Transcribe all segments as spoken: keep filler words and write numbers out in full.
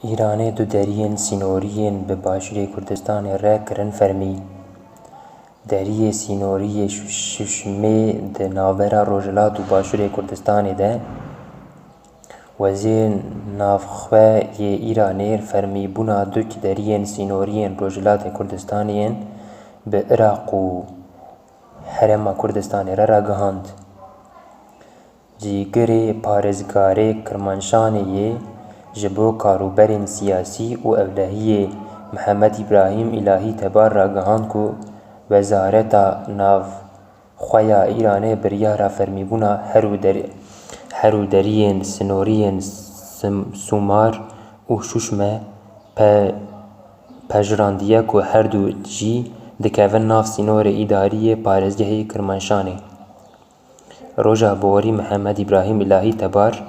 Îranê du deriyên sînorî yên bi Başûrê Kurdistanê re kirin fermî. Deriyê sînorî yê Şû-, Şûşmê di navbera Rojhilat û Başûrê Kurdistanê de. Wezîrê Navxwe yê Îranê fermîbûna du deriyên sînorî yên Rojhilatê Kurdistanê yên bi Iraq û Herêma Kurdistanê re ragihand. Cîgirê parêzgarê Kirmanşanê yê ji bo karûberên siyasî û ewlehiyê Mihemed Îbrahîm Îlahî Tebar ragihand ku Wezareta Navxwe ya Îranê biryara fermîbûna her û der-, her û deriyên sinorî yên Sim-, Sûmar û Şûşme pe-, pejrandiye ku her du jî dikevin nav sînorê îdarî yê parêzgehê Kirmanşanê. Roja borî Mihemed Îbrahîm Îlahî Tebar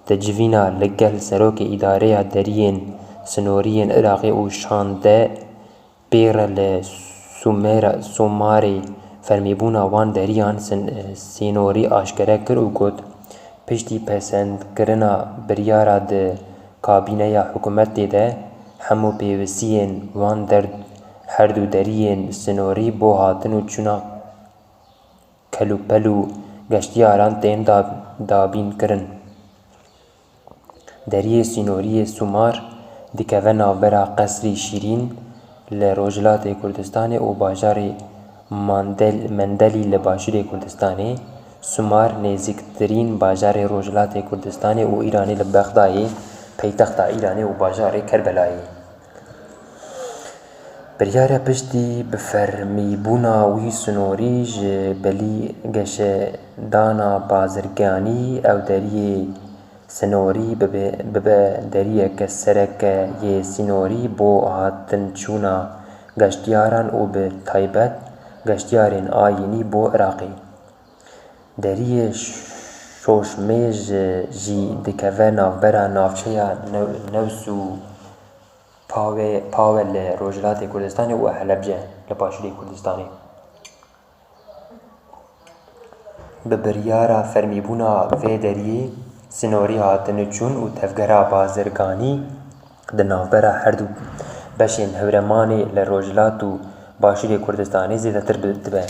di civîna li gel serokê îdareya deriyên sinorî yên Iraqê û Şam de pê re li Sûmera-, Sûmarê fermîbûna wan deriyan sin-, sînorî aşkere kir û got, piştî pesendkirina biryara di kabîneya hikûmetê de hemû pêwistiyên wan der-, her du deriyên sinorî bo hatin û çûna kelûpel û geştiyaran tên da-, dabîn kirin. Deriyê sînorî yê Sûmar dikeve navbera Qesrî Şîrîn li Rojhilatê Kurdistanê û bajarê Mandel-, Mendelî li Başûrê Kurdistanê. Sûmar nêzîktirîn bajarê Rojhilatê Kurdistanê û Îranê li Bexdayê, paytexta Îranê û bajarê Kerbelayê. Biryara piştî bifermîbûna wî sinorî ji belî geşedana bazirganî ew deriyê sinorî bibe, bibe deriyeke sereke yê sinorî bo hatinçûna geştiyaran û bi taybet geştiyarên ayînî bo Iraqê. Deriyê Şoşmê ji, jî dikeve navbera navçeya New-, News û Pawe, Pawe li Rojhilatê Kurdistanê û Helebce li Başûrê Kurdistanê. Bi biryara fermîbûna vê deriyê sinorî hatine çûn û tevgera bazirganî di navbera her du beşên Hewremanê li Rojhilat û Başûrê Kurdistanê zêdetir bi-, dibe.